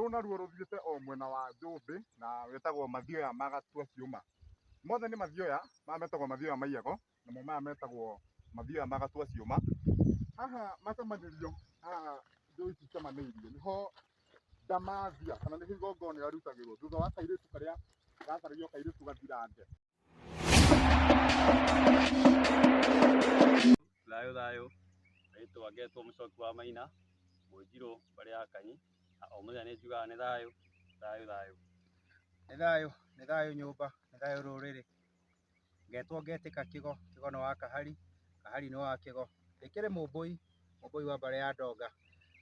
Rũũ naruo rũthiĩte o mwena wa Njũmbĩ na wĩtagwo Mathioya ma Gatua Ciũma. Mothe nĩ mathioya, maya metagwo mathioya ma Iyego, namo maya metagwo mathioya ma Gatua Ciũma. Haha macemanĩrio, haha njũĩ ici icemanĩirie nĩho ndamathia kana nĩho igongona rĩrĩa rĩrutagĩrwo thutha wa kairĩtu karĩa gacaragio kairĩtu gathirange. Thayũ thayũ, rĩtwa ngetwo Mũcoki wa Maina, Mũnjirũ mbarĩ ya Kanyi, na o mũthenya nĩ njugaga nĩ thayũ, thayũ thayũ. Nĩ thayũ, nĩ thayũ nyũmba, nĩ thayũ rũrĩrĩ. Ngetwo ngetĩka Kĩgo, Kĩgo nĩ wa Kahari, Kahari nĩ wa Kĩgo. Ndĩkĩrĩ Mũmbũi, Mũmbũi wa mbarĩ ya Ndonga.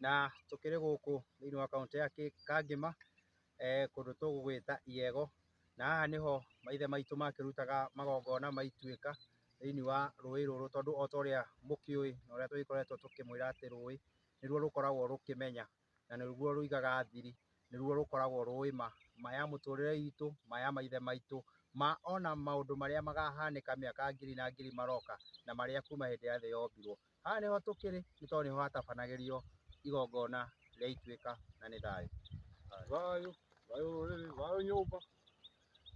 Na tũkĩrĩ gũkũ thĩinĩ wa kauntĩ ya Kangĩma, kũndũ tũgũgwĩta Iyego. Na haha nĩho maithe maitũ makĩrutaga magongona ma ituĩka thĩinĩ wa rũĩ rũrũ, tondũ o ta ũrĩa mũkĩũĩ na ũrĩa tũgĩkoretwo tũkĩmwĩra atĩ rũĩ nĩruo rũkoragwo rũkĩmenya na nĩruo rũigaga thiri, nĩruo rũkoragwo rũĩ ma, ma ya mũtũrĩre witũ, ma ya maithe maitũ, ma ona maũndũ marĩa makahanĩka mĩaka ngiri na ngiri maroka na marĩa kuma hĩndĩ ya thĩ yombirwo. Haha nĩho tũkĩrĩ nĩ tondũ nĩho hatabanagĩrio igongona rĩa ituĩka na nĩ thayũ. Thayũ, thayũ rũrĩrĩ, thayũ nyũmba.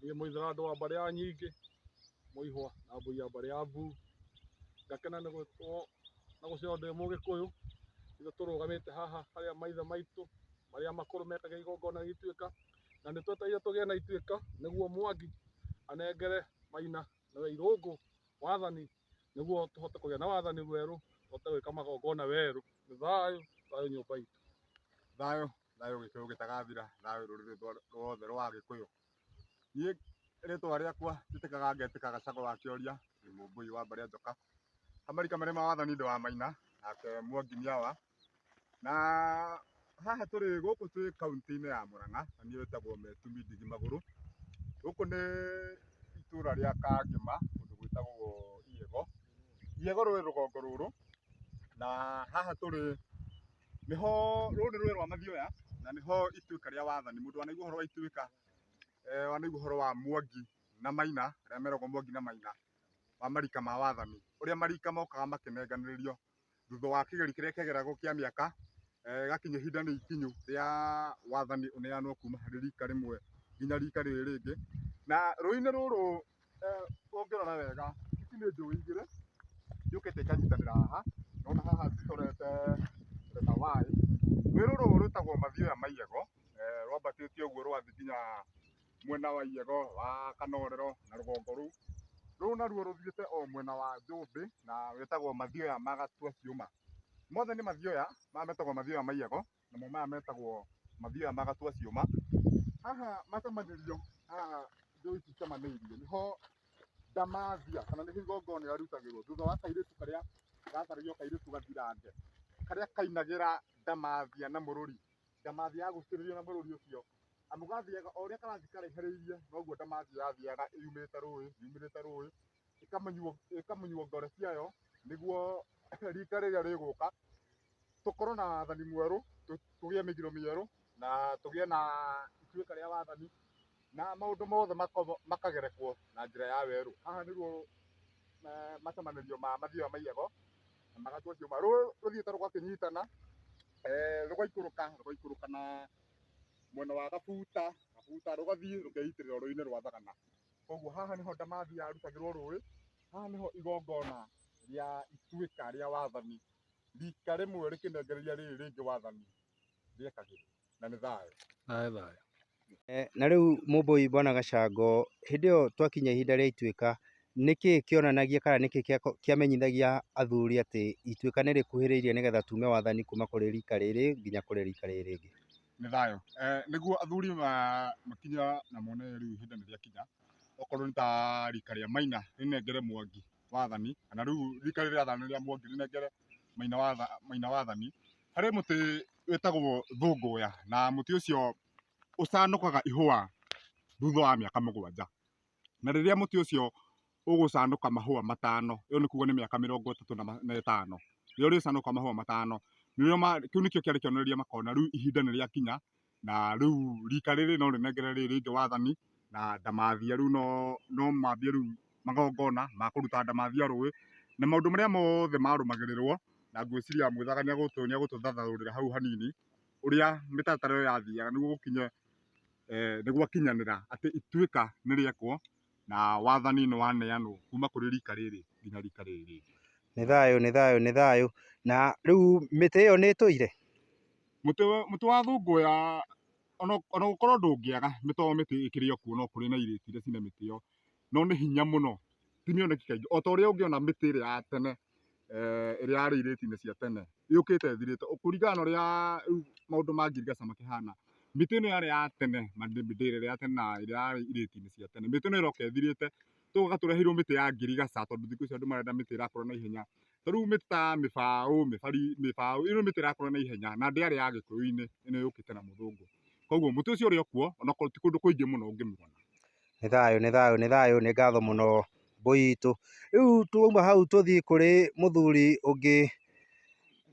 Niĩ mũithĩrandũ wa mbarĩ ya Nyingĩ, mũihwa na mbũi ya mbarĩ ya Mbuu. Ngakena nĩ gwĩtwo na gũciarwo ndĩ mũgĩkũyũ. Ithuĩ tũrũgamĩte haha harĩa maithe maitũ marĩa makũrũ mekaga igongona rĩa ituĩka, na nĩ twetereire tũgĩe na ituĩka nĩguo Mwangi anengere Maina nĩwe Irũngũ wathani nĩguo tũhote kũgĩa na wathani werũ, tũhote gwĩka magongona werũ. Nĩ thayũ, thayũ nyũmba itũ. Thayũ, thayũ gĩkũyũ gĩtagathira, thayũ rũrĩrĩ rwothe rwa Gĩkũyũ. Niĩ rĩtwa rĩakwa njĩtĩkaga ngetĩka Gacagũ wa Kĩoria, ndĩ Mũmbũi wa mbarĩ ya Njoka. Amarika marĩa ma wathani ndĩ wa Maina, nake Mwangi nĩ awa. Na haha tũrĩ gũkũ twĩ kauntĩ-inĩ ya Mũrang'a, na niĩ wĩtagwo Metumi Ndigi Magũrũ. Gũkũ nĩ itũra rĩa Kangĩma, kũndũ gwĩtagwo Iyego. Iyego rwĩ rũgongo rũrũ, na haha tũrĩ nĩho, rũrũ nĩ rũĩ rwa Mathioya, na nĩho ituĩka rĩa wathani. Mũndũ wanaigua ũhoro wa ituĩka, wanaigua ũhoro wa Mwangi na Maina, arĩa meragwo Mwangi na Maina, wa marika ma wathani, ũrĩa marika mokaga makĩnenganĩrĩrio thutha wa kĩgeri kĩrĩa kĩageragwo kĩa mĩaka, ĩgakinya ihinda nĩ ikinyu rĩa wathani ũneanwo kuma harĩ rika rĩmwe nginya rika rĩrĩ rĩngĩ. Na rũĩ-inĩ rũrũ ũngĩrora wega, ici nĩ njũĩ igĩrĩ ciũkĩte ikanyitanĩra haha, nĩwona haha cicorete letter Y. Rũĩ rũrũ rwĩtagwo Mathioya ma Iyego, rwambatĩte ũguo rũgathiĩ nginya mwena wa Iyego wa Kanorero na rũgongo rũu. Rũu naruo rũthiĩte o mwena wa Njũmbĩ na wĩtagwo Mathioya ma Gatua Ciũma. Mothe nĩ mathioya, maya metagwo mathioya ma Iyego, namo maya metagwo mathioya ma Gatua Ciũma. Haha macemanĩrio, haha njũĩ ici icemanĩirie nĩho ndamathia kana nĩho igongona rĩrĩa rĩrutagĩrwo thutha wa kairĩtu karĩa gacaragio kairĩtu gathirange, karĩa kainagĩra ndamathia na mũrũri. Ndamathia yagucĩrĩrio na mũrũri ũcio, amu gathiaga o ũrĩa karathiĩ karaihĩrĩirie noguo ndamathia yathiaga yumĩte rũĩ, yumĩrĩte rũĩ, ĩkamunywo ngore ciayo nĩguo rika rĩrĩa rĩgũka tũkorwo na wathani mwerũ, tũgĩe mĩgiro mĩerũ na tũgĩe na ituĩka rĩa wathani na maũndũ mothe makagerekwo na njĩra ya werũ. Haha nĩruo macemanĩrio ma mathioya ma Iyego na magatua ciũma. Rũĩ rũthiĩte rũgakĩnyitana, rũgaikũrũka, rũgaikũrũka na mwena wa Gabuta, Gabuta rũgathiĩ rũkeitĩrĩra rũĩ-inĩ rwa Thagana. Koguo haha nĩho ndamathia yarutagĩrwo rũĩ, haha nĩho igongona rĩa ituĩka rĩa wathani, rika rĩmwe rĩkĩnengereria rĩrĩ rĩngĩ wathani rĩekagĩrwo, na nĩ thayũ. Thayũ thayũ. Na rĩu Mũmbũi Bwana Gacango, hĩndĩ ĩyo twakinya ihinda rĩa ituĩka, nĩkĩ kĩonanagia kana nĩkĩ kĩamenyithagia athuri atĩ ituĩka nĩ rĩkuhĩrĩirie nĩgetha tume wathani kuma kũrĩ rika rĩrĩ nginya kũrĩ rika rĩrĩ rĩngĩ? Nĩ thayũ. Nĩguo athuri makinya na mone rĩu ihinda nĩ rĩakinya, okorwo nĩ ta rika rĩa Maina rĩnengere Mwangi wathani, kana rĩu rika rĩrĩa rĩrathana nĩ rĩa Mwangi rĩnengere Maina wathani, harĩ mũtĩ wĩtagwo thũngũya, na mũtĩ ũcio ũcanũkaga ihũa thutha wa mĩaka mũgwanja. Na rĩrĩa mũtĩ ũcio ũgũcanũka mahũa matano, ĩyo nĩ kuga nĩ mĩaka mĩrongo ĩtatũ na ĩtano, rĩrĩa ũrĩcanũka mahũa matano, kĩu nĩkĩo kĩarĩ kĩonereria makona rĩu ihinda nĩ rĩakinya, na rĩu rika rĩrĩ no rĩnengere rĩrĩ rĩngĩ wathani, na ndamathia rĩu no mambie rĩu magongona ma kũruta ndamathia rũĩ, na maũndũ marĩa mothe marũmagĩrĩrwo, na ngwĩciria Mwĩthaga nĩ egũtũthathaũrĩra hau hanini. Ũrĩa mĩtaratara ĩyo yathiaga nĩguo gũkinye nĩ gwakinyanĩra atĩ ituĩka nĩ rĩekwo na wathani nĩ waneanwo kuma kũrĩ rika rĩrĩ nginya rika rĩrĩ rĩngĩ. Nĩ thayũ, nĩ thayũ, nĩ thayũ. Na rĩu mĩtĩ ĩyo nĩ ĩtũire? Mũtĩ wa thũngũya ona gũkorwo ndũngĩaga mĩtĩ mĩtĩ ĩkĩrĩ o kuo, no kũrĩ na irĩti iria cina mĩtĩ ĩyo, no nĩ hinya mũno, ti mĩoneki kaingĩ o ta ũrĩa ũngĩona mĩtĩ ĩrĩa ya tene ĩrĩa yarĩ irĩti-inĩ cia tene yũkĩte ĩthirĩte kũringana na ũrĩa rĩu maũndũ ma ngirigaca makĩhana. Mĩtĩ ĩno yarĩ ya tene, mĩtĩ ĩrĩa ya tene na ĩrĩa yarĩ irĩti-inĩ cia tene, mĩtĩ ĩno ĩroka ĩthirĩte, tũgoka tũreheirwo mĩtĩ ya ngirigaca tondũ thikũ ici andũ marenda mĩtĩ ĩrakũra na ihenya. Ta rĩu mĩtĩ ta mĩbaũ, mĩbaũ, ĩno mĩtĩ ĩrakũra na ihenya na ndĩarĩ ya gĩkũyũ-inĩ, ĩno yũkĩte na mũthũngũ. Koguo mũtĩ ũcio ũrĩ o kuo onakorwo ti kũndũ kũingĩ mũno ũngĩmĩona. Nĩ thayũ, nĩ thayũ, nĩ thayũ, nĩ ngatho mũno mbũi itũ. Rĩu twauma hau tũthiĩ kũrĩ mũthuri ũngĩ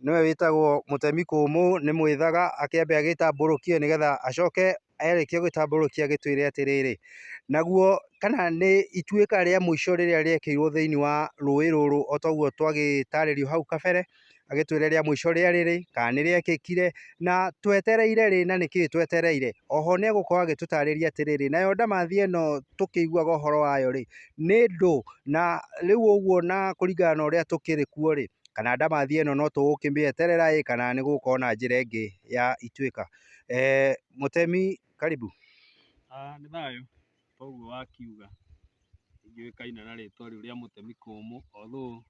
nĩwe wĩtagwo Mũtemi Kũmũ, nĩ mwĩthaga, akĩambe agĩtambũrũkie nĩgetha acoke arĩkia gwĩtambũrũkia agĩtwĩre atĩrĩrĩ, naguo kana nĩ ituĩka rĩa mũico rĩrĩa rĩekĩirwo thĩinĩ wa rũĩ rũrũ o toguo twagĩtarĩrio hau kabere, agĩtwĩre rĩa mũico rĩarĩ rĩ, kana nĩ rĩekĩkire, na twetereire rĩ na nĩkĩĩ twetereire. Oho nĩ egũkorwo agĩtũtarĩria atĩrĩrĩ, nayo ndamathia ĩno tũkĩiguaga ũhoro wayo rĩ, nĩ ndũ, na rĩu ũguo na kũringana na ũrĩa tũkĩrĩ kuo rĩ, kana ndamathia ĩno no tũgũkĩmĩeterera ĩ, kana nĩ gũgũkorwo na njĩra ĩngĩ ya ituĩka. Mũtemi, karibu. Nĩ thayũ, toguo wakiuga, ingĩũĩkaine na rĩtwa rĩu rĩa Mũtemi Kũmũ, although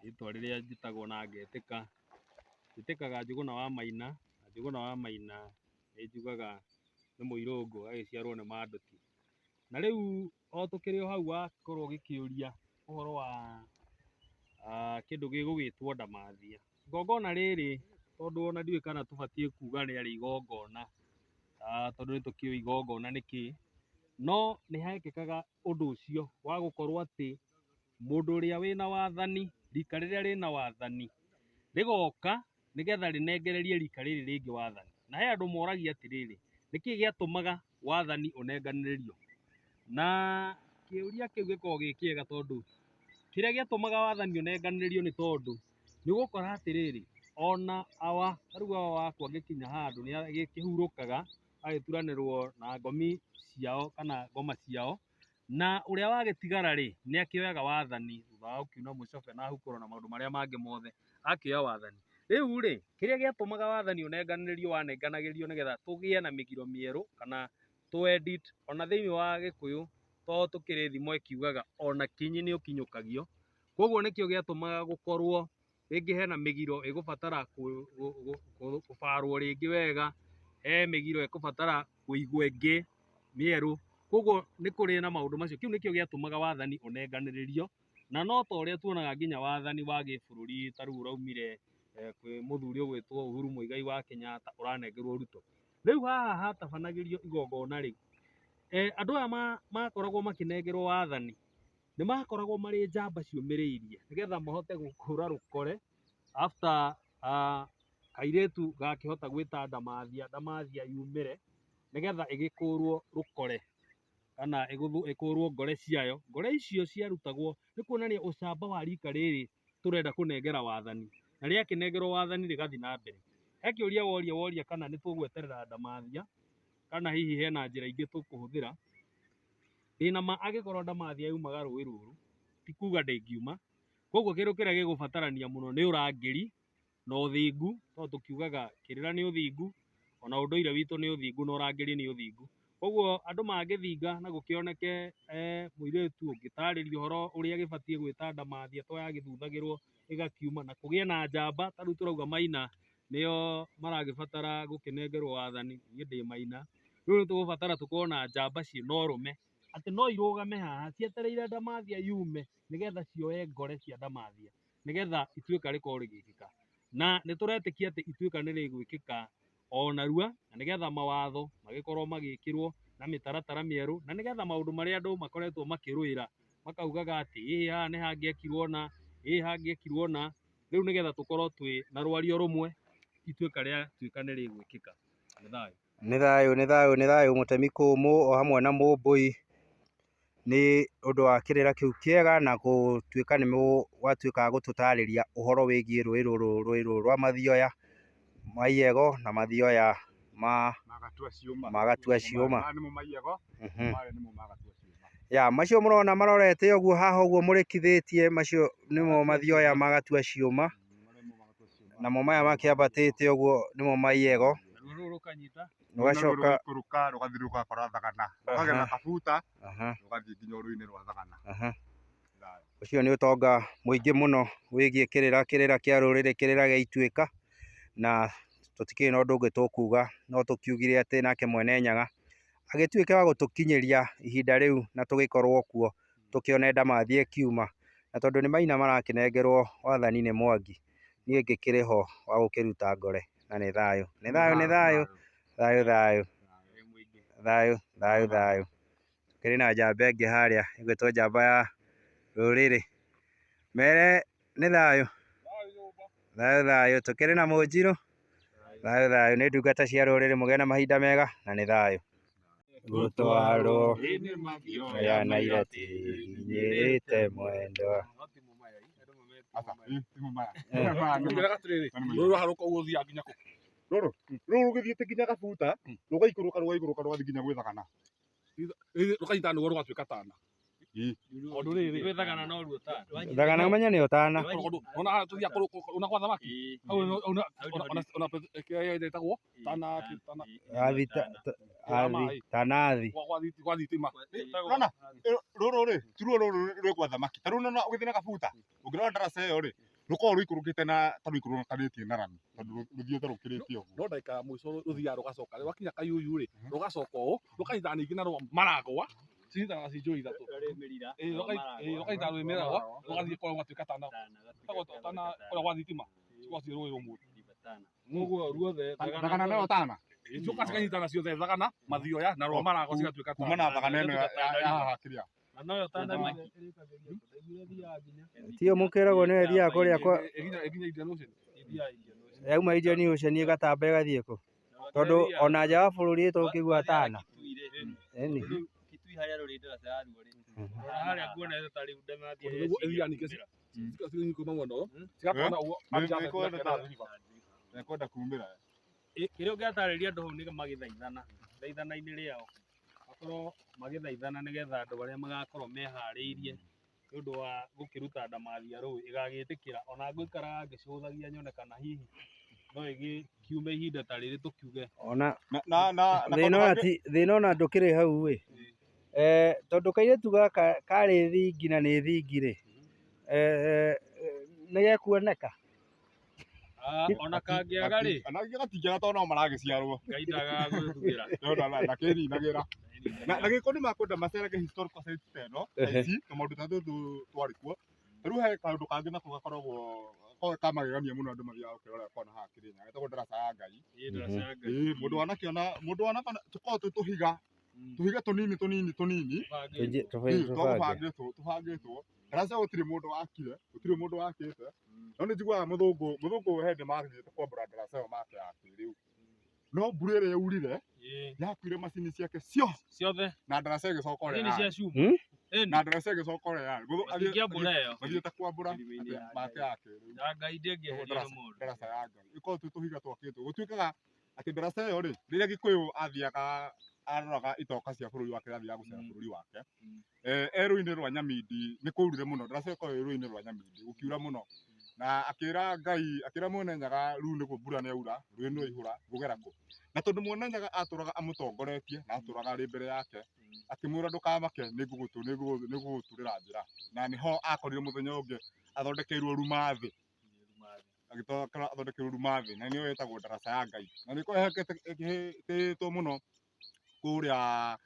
rĩtwa rĩrĩa njĩtagwo na ngetĩka, njĩtĩkaga Njũgũna wa Maina, na Njũgũna wa Maina nĩ njugaga nĩ mũirũngũ agĩciarwo nĩ Manduti. Na rĩu o tũkĩrĩ o hau wakorwo ũgĩkĩũria ũhoro wa kĩndũ gĩgũgĩtwo ndamathia. Igongona rĩrĩ tondũ ona ndiũĩ kana tũbatiĩ kuga rĩarĩ igongona, tondũ nĩ tũkĩũĩ igongona nĩ kĩĩ, no nĩ hekĩkaga ũndũ ũcio wa gũkorwo atĩ mũndũ ũrĩa wĩna wathani, rika rĩrĩa rĩna wathani, rĩgoka nĩgetha rĩnengererie rika rĩrĩ rĩngĩ wathani. Na he andũ moragia atĩrĩrĩ, nĩkĩĩ gĩatũmaga wathani ũnenganĩrĩrio? Na kĩũria kĩu gĩkoragwo gĩ kĩega tondũ kĩrĩa gĩatũmaga wathani ũnenganĩrĩrio nĩ tondũ nĩ ũgũkora atĩrĩrĩ, ona awa, ta rĩu awa wakwa angĩkinya handũ nĩ agĩkĩhurũkaga agĩturanĩrwo na ngomi ciao kana ngoma ciao, na ũrĩa wagĩtigara rĩ, nĩ akĩoyaga wathani thutha wa gũkiuna mũcobe na hukũro na maũndũ marĩa mangĩ mothe, akĩoya wathani. Rĩu rĩ, kĩrĩa gĩatũmaga wathani ũnenganĩrĩrio wanenganagĩrio nĩgetha tũgĩe na mĩgiro mĩerũ kana tũ edit ona thĩinĩ wa Gĩkũyũ to tũkĩrĩ thimo ĩkiugaga ona kinyi nĩ ũkinyũkagio. Koguo nĩkĩo gĩatũmaga gũkorwo rĩngĩ hena mĩgiro ĩgũbatara kũbarwo rĩngĩ wega, he mĩgiro ĩkũbatara kũigwo ĩngĩ mĩerũ. Koguo nĩ kũrĩ na maũndũ macio, kĩu nĩkĩo gĩatũmaga wathani ũnenganĩrĩrio, na no ta ũrĩa tuonaga nginya wathani wa gĩbũrũri ta rĩu ũraumire kwĩ mũthuri ũgwĩtwo Uhuru Muigai wa Kenyatta ũranengerwo Ruto. Rĩu haha hatabanagĩrio igongona rĩ, andũ aya makoragwo makĩnengerwo wathani nĩ makoragwo marĩ njamba ciũmĩrĩirie nĩgetha mahote gũkũra rũkore after kairĩtu gakĩhota gwĩta ndamathia, ndamathia yumĩre nĩgetha ĩgĩkũrwo rũkore kana ĩkũrwo ngore ciayo. Ngore icio ciarutagwo nĩ kuonania ũcamba wa rika rĩrĩ tũrenda kũnengera wathani, na rĩakĩnengerwo wathani rĩgathiĩ na mbere. He kĩũria woria woria kana nĩ tũgweterera ndamathia kana hihi hena njĩra ingĩ tũkũhũthĩra. Ndĩna ma angĩkorwo ndamathia yumaga rũĩ rũrũ, ti kuga ndĩngiuma. Koguo kĩndũ kĩrĩa gĩgũbatarania mũno nĩ ũrangĩri na ũthingu, tondũ tũkiugaga kĩrĩra nĩ ũthingu, ona ũndũire witũ nĩ ũthingu na ũrangĩri nĩ ũthingu. Koguo andũ mangĩthinga na gũkĩoneke mũirĩtu ũngĩtarĩria ũhoro ũrĩa agĩbatiĩ gwĩta ndamathia to yagĩthuthagĩrwo ĩgakiuma, na kũgĩe na njamba, ta rĩu tũrauga Maina nĩo maragĩbatara gũkĩnengerwo wathani, niĩ ndĩ Maina. Rĩu nĩ tũgũbatara tũkorwo na njamba ciĩna ũrũme, atĩ no irũgame haha cietereire ndamathia yume nĩgetha cioe ngore cia ndamathia, nĩgetha ituĩka rĩkorwo rĩgĩkĩka. Na nĩ tũretĩkia atĩ ituĩka nĩ rĩgwĩkĩka o narua, na nĩgetha mawatho magĩkorwo magĩkĩrwo na mĩtaratara mĩerũ, na nĩgetha maũndũ marĩa andũ makoretwo makĩrũĩra makaugaga atĩ ĩ haha nĩ hangĩekirwo na, ĩ hangĩekirwo na, rĩu nĩgetha tũkorwo twĩ na rwario rũmwe, ituĩka rĩatuĩka nĩ rĩgwĩkĩka. Nĩ thayũ. Nĩ thayũ, nĩ thayũ, nĩ thayũ Mũtemi Kũmũ o hamwe na Mũmbũi nĩ ũndũ wa kĩrĩra kĩu kĩega na gũtuĩka nĩ watuĩka wa gũtũtarĩria ũhoro wĩgiĩ rũĩ rũrũ rũĩ rũrũ rwa Mathioya. Maiyego na mathioya ma Magatua ciũma. Magatua ciũma. Maya nĩmo Maiyego, marĩa nĩmo magatua ciũma. Ya macio mũrona marorete ũguo haha ũguo mũrĩkithĩtie, macio nĩmo mathioya magatua ciũma, Marĩa nĩmo magatua ciũma. namo maya makĩambatĩte ũguo nĩmo Maiyego. Naruo rũrũ rũkanyita. Rũgacoka rũgaikũrũka rũgathiĩ rũgakora Thagana, rũkagera Kabuta, rũgathiĩ nginya rũĩ-inĩ rwa Thagana. Thayũ. Ũcio nĩ ũtonga mũingĩ mũno wĩgiĩ kĩrĩra, kĩrĩra kĩa rũrĩrĩ, kĩrĩra gĩa Ituĩka, na tũtikĩrĩ na ũndũ ũngĩ tũkuga, no tũkiugire atĩ nake Mwene Nyaga agĩtuĩke wa gũtũkinyĩria ihinda rĩu na tũgĩkorwo kuo tũkĩone ndamathi ĩkiuma, na tondũ nĩ Maina marakĩnengerwo wathani nĩ Mwangi, niĩ ngĩkĩrĩ ho wa gũkĩruta ngore, na nĩ thayũ, nĩ thayũ, nĩ thayũ, thayũ thayũ, thayũ thayũ thayũ. Tũkĩrĩ na njamba ĩngĩ harĩa ĩgwĩtwo njamba ya rũrĩrĩ, mere nĩ thayũ, thayũ thayũ. Tũkĩrĩ na Mũnjirũ, thayũ thayũ. Nĩ ndungata cia rũrĩrĩ, mũgĩe na mahinda mega na nĩ thayũ. Gũtwarwo ya na irati nginyĩte mwendwa. Aca, ĩ, timo maya. Maya nĩmo. Njĩraga atĩrĩrĩ, rũrũ rũraharũka ũguo rũthiaga nginya kũ? Rũrũ rũrũ rũgĩthiĩte nginya Kabuta, rũgaikũrũka rũgaikũrũka rũgathiĩ nginya gwĩ Thagana. Rũkanyitana nĩguo rũgatuĩka Tana. Tondũ rĩrĩ, Gwĩ Thagana no ruo Tana. Thagana ũmenye nĩyo Tana. tondũ ona haha tũthiaga ona kwa thamaki. Hau ona kĩrĩa ĩtagwo Tana Tana Athi athi Tanathi. Gwa thitima. Ũrona? Rũrũ rĩ, ti ruo rũrũ rwĩ gwa thamaki. Ta rĩu nĩwona ũgĩthiĩ na Kabuta, ũngĩrora ndaraca ĩyo rĩ, rũkoragwo rũikũrũkĩte na ta rũikũrũkanĩtie na rami, tondũ rũthiĩte rũkĩrĩte ũguo. No ndagĩka ya mũico rũthiaga rũgacoka. Rwakinya Kayuyu rĩ, rũgacoka ũũ, rũkanyitana ningĩ na rwa Maragwa. Cinyitanaga ci njũĩ ithatũ. Rũkanyitana rwĩ Mĩragwa, rũgathiĩ kũrĩa rũgatuĩka Tana. Tana kũrĩa gwa thitima. Cikoragwo ciĩ rũĩ rũmwe. Ũguo ruothe Thagana nĩyo Tana. Ciũka cikanyitana ciothe Thagana, Mathioya na rwa Maragwa cigatuĩka Kuma Tana. na Thagana ĩno ya haha kĩrĩa. Na noyo Tana. Tiyo mũkĩragwo nĩyo ĩthiaga kũrĩa kwa Ĩginya Indian Ocean. yauma Indian Ocean ĩgatamba ĩgathiĩ kũ? Tondũ ona nja wa bũrũri tũkĩigua Tana. Ĩni. Kitui harĩa rũrĩ ndaraca yaruo rĩ. Rora harĩa nguonete ta rĩu ndamathi. Tondũ nĩguo ĩthiaga ningĩ cigathiĩ kuma mwena ũyũ, cigatwana ũguo Nĩkwenda kumĩra. Kĩrĩa ũngĩatarĩria andũ hau nĩ magĩthaithana, ithaithana-inĩ rĩao, makorwo magĩthaithana nĩgetha andũ arĩa magakorwo meharĩirie nĩ ũndũ wa gũkĩruta ndamathi ya rũĩ ĩgagĩtĩkĩra. Ona ngũikaraga ngĩcũthagia nyone kana hihi no ĩgĩkiume ihinda ta rĩrĩ tũkiuge. Ona Na na na thĩna ona ti thĩna ona ndũkĩrĩ hau ĩ. Tondũ kairĩtu gaka karĩ thingi na nĩ thingi rĩ, nĩ gekuoneka. Ona kangĩaga rĩ, Ona gatingĩaga tondũ no maragĩciarwo. Ngai ndagaga gwĩthugĩra. Na kĩninagĩra. Na gĩkũ nĩ makwenda macerage historical sites ta ĩno, ta ici, tũmaũndũ ta tũtũ twarĩ kuo. Ta rĩu he kaũndũ kangĩ nako gakoragwo ka magegania mũno andũ mathiaga gũkĩrora kona haha Kĩrĩnyaga, getagwo ndaraca ya Ngai. Ĩ ndaraca ya Ngai. Ĩ, mũndũ wanakĩona, mũndũ wanakĩona, tũkoragwo twĩ tũhiga, tũhiga tũnini tũnini tũnini, tũbangĩtwo, tũbangĩtwo. Ndaraca gũtirĩ mũndũ wakire, gũtirĩ mũndũ wakĩte. No nĩ njiguaga mũthũngũ he hĩndĩ mathiĩte kwambũra ndaraca ĩyo make ya kĩrĩu. No mbura ĩrĩa yaurire, yakuire macini ciake ciothe na ndaraca ĩgĩcoka ũrĩa Macini cia yarĩ. cuma. Na ndaraca ĩgĩcoka ũrĩa yarĩ. Matingĩambũra ĩyo. Mathiĩte kwambũra make ya kĩrĩu. Ya Ngai ndĩngĩeherio nĩ mũndũ. Ndaraca ya Ngai. Ĩkoragwo twĩ tũhiga twakĩtwo. Gũtuĩkaga atĩ ndaraca ĩyo rĩ, rĩrĩa Gĩkũyũ athiaga aroraga itoka cia bũrũri wake, athiaga gũcera bũrũri wake. E rũĩ-inĩ rwa Nyamindi nĩ kwaurire mũno. Ndaraca ĩyo ĩkoragwo ĩ rũĩ-inĩ rwa Nyamindi, gũkiura mũno. Na akĩra Ngai, akĩra Mwene Nyaga rĩu nĩguo mbura nĩ yaura, rũĩ nĩ rwaihũra, ngũgera kũ? Na tondũ Mwene Nyaga atũraga amũtongoretie na atũraga arĩ mbere yake, akĩmwĩra ndũkamake, nĩngũgũtũrĩra njĩra. Na nĩho akorire mũthenya ũngĩ athondekeirwo ruma thĩ. Agĩtokera athondekeirwo ruma thĩ, na nĩyo ĩtagwo ndaraca ya Ngai. Na nĩ ĩkoragwo ĩhĩtĩtwo mũno kũrĩa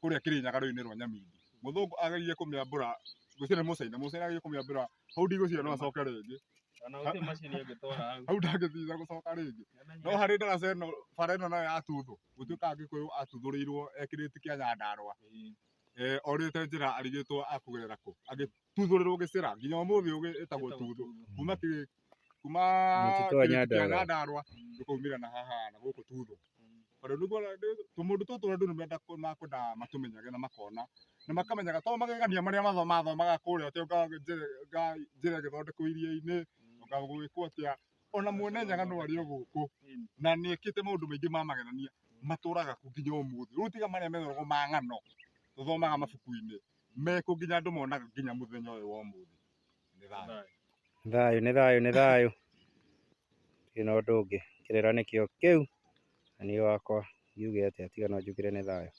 Kĩrĩnyaga rũĩ-inĩ rwa Nyamindi. Mũthũngũ ageririe kũmĩambũra, ngwĩciria nĩ Mũcaina, Mũcaina ageririe kũmĩambũra, hau ndigwĩciria no acoke rĩngĩ. Ona gũtirĩ macini ĩngĩtwara hau. Hau ndangĩtiga gũcoka rĩngĩ. No harĩ ndaraca ĩno, bara ĩno nayo yatuthũ, gũtuĩkaga Gĩkũyũ atuthũrĩirwo e kĩrĩti kĩa Nyandarũa. Orĩte njĩra arigĩtwo akũgerera kũ. Agĩtuthũrĩrwo gĩcĩra, nginya ũmũthĩ ũyũ ĩtagwo tuthũ. Kuma Mũtitũ wa kĩrĩti kĩa Nyandarũa. Nyandarũa, rũkaumĩra na haha na gũkũ tuthũ. Tondũ nĩguo tũmũndũ tũtũ andũ nĩ makwendaga matũmenyage na makona. Na makamenyaga to magegania marĩa mathomaga kũrĩa atĩ ũnga njĩra ĩgĩthondekwo iria-inĩ, ũnga gũgĩkwo atĩa. Ona Mwene Nyaga no arĩ o gũkũ na nĩ ekĩte maũndũ maingĩ ma magegania matũraga kuo nginya ũmũthĩ. Rĩu tiga marĩa methoragwo ma ng'ano tũthomaga mabuku-inĩ mekuo nginya andũ monaga nginya mũthenya ũyũ wa ũmũthĩ. Nĩ thayũ. Thayũ nĩ thayũ nĩ thayũ. Ndirĩ na ũndũ ũngĩ. Kĩrĩra nĩkĩo kĩu. Na niĩ wakwa ngiuge atĩa tiga no njugire nĩ thayũ.